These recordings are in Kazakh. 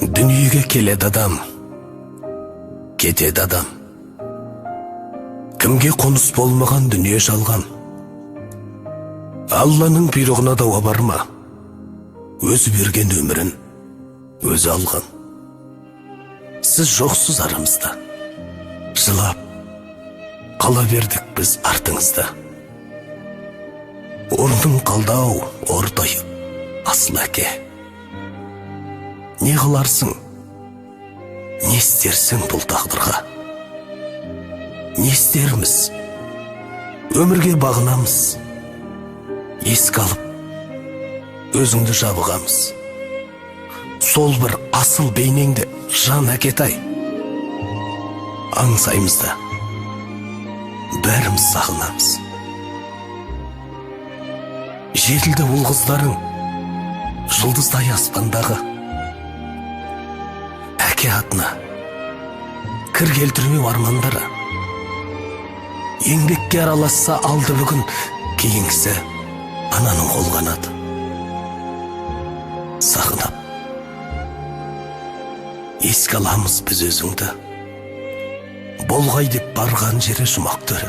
Дүниеге келеді адам, кетеді адам. Кімге қоныс болмаған дүние жалған. Алланың бұйрығына дауа бар ма? Өзі берген өмірін өзі алған. Сіз жоқсыз арамызда. Жылап қала бердік біз артыңызда. Орның қалды-ау ортайып, асыл әке. Не қыларсың, не істерсің бұл тағдырға? Не істерміз? Өмірге бағынамыз. Еске алып, өзіңді жабығамыз. Сол бір асыл бейнеңді, жан әкетай, аңсаймыз да, бәріміз сағынамыз. Жетілді ұл қыздарың, жұлдыздай аспандағы. Әке атына кір келтірмеу армандары. Еңбекке араласса алды бүгін, кейінгісі ананың қол қанаты. Сағынып еске аламыз біз өзіңді. Болғай деп барған жері жұмақ төрі.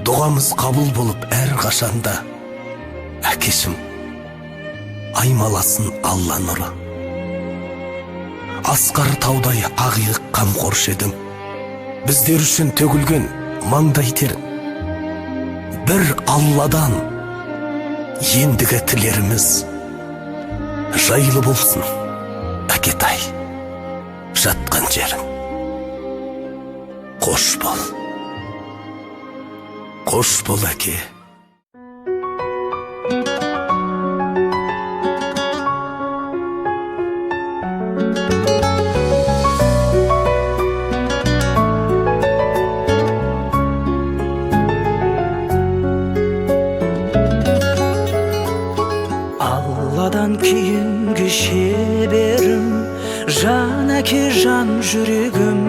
Дұғамыз қабыл болып әр қашанда, әкешім, аймаласын Алла нұры. Асқар таудай ақиық қамқоршы едің, біздер үшін төгілген маңдай тер. Бір Алладан ендігі тілеріміз жайлы болсын, әкетай, жатқан жерің. Қош бол, қош бол, әке. Алладан кейінгі шеберім, жан әке, жан жүрегім.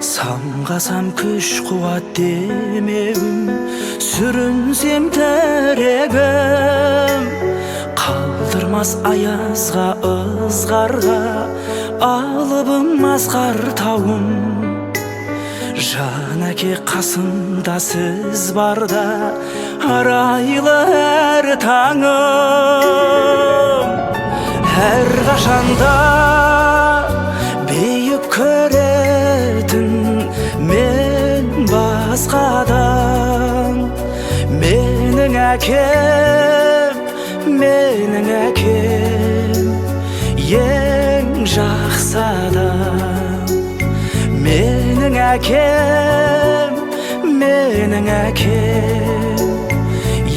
Самғасам күш қуат демеуім, сүрінсем тірегім. Қалдырмас аязға, ызғарға, алыбым асқар тауым. Жан әке, қасымда сіз барда, арайлы әр таңым. Әрқашанда биік көретін мен басқадан. Менің әкем, менің әкем ең жақсы адам. Менің әкем, менің әкем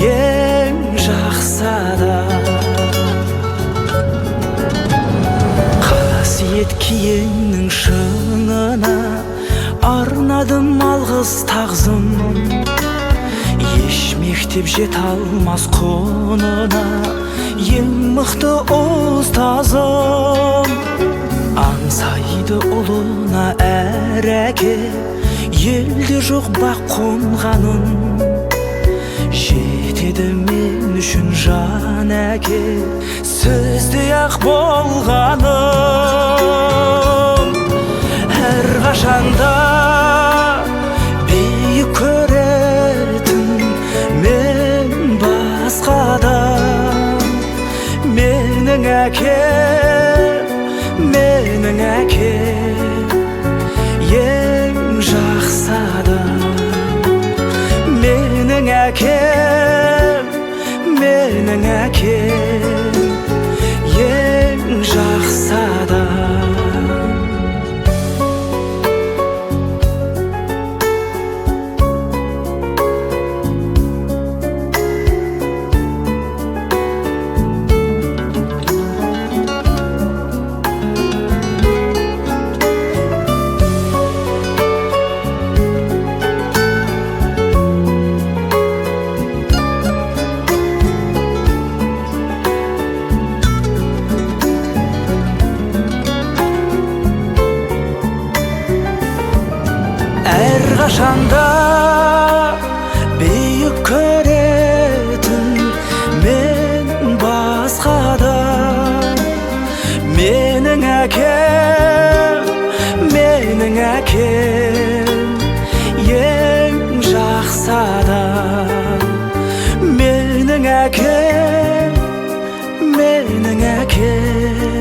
ең жақсы адам. Қасиет киеннің шыңына арнадым алғыс тағзым. Еш мектеп жете алмас құнына, ең мықты ұстазым. Аңсайды ұлына әр әке, елде жоқ бақ қонғанын. Жетеді мен үшін жан әке, сөздей ақ болғаным. Әрқашанда биік көретін мен басқадан. Менің әкем, менің әкем ең жақсы адам. Менің әкем, менің әкем ең жақсы адам. Әкем ең жақсы адам. Менің әкем, менің әкем.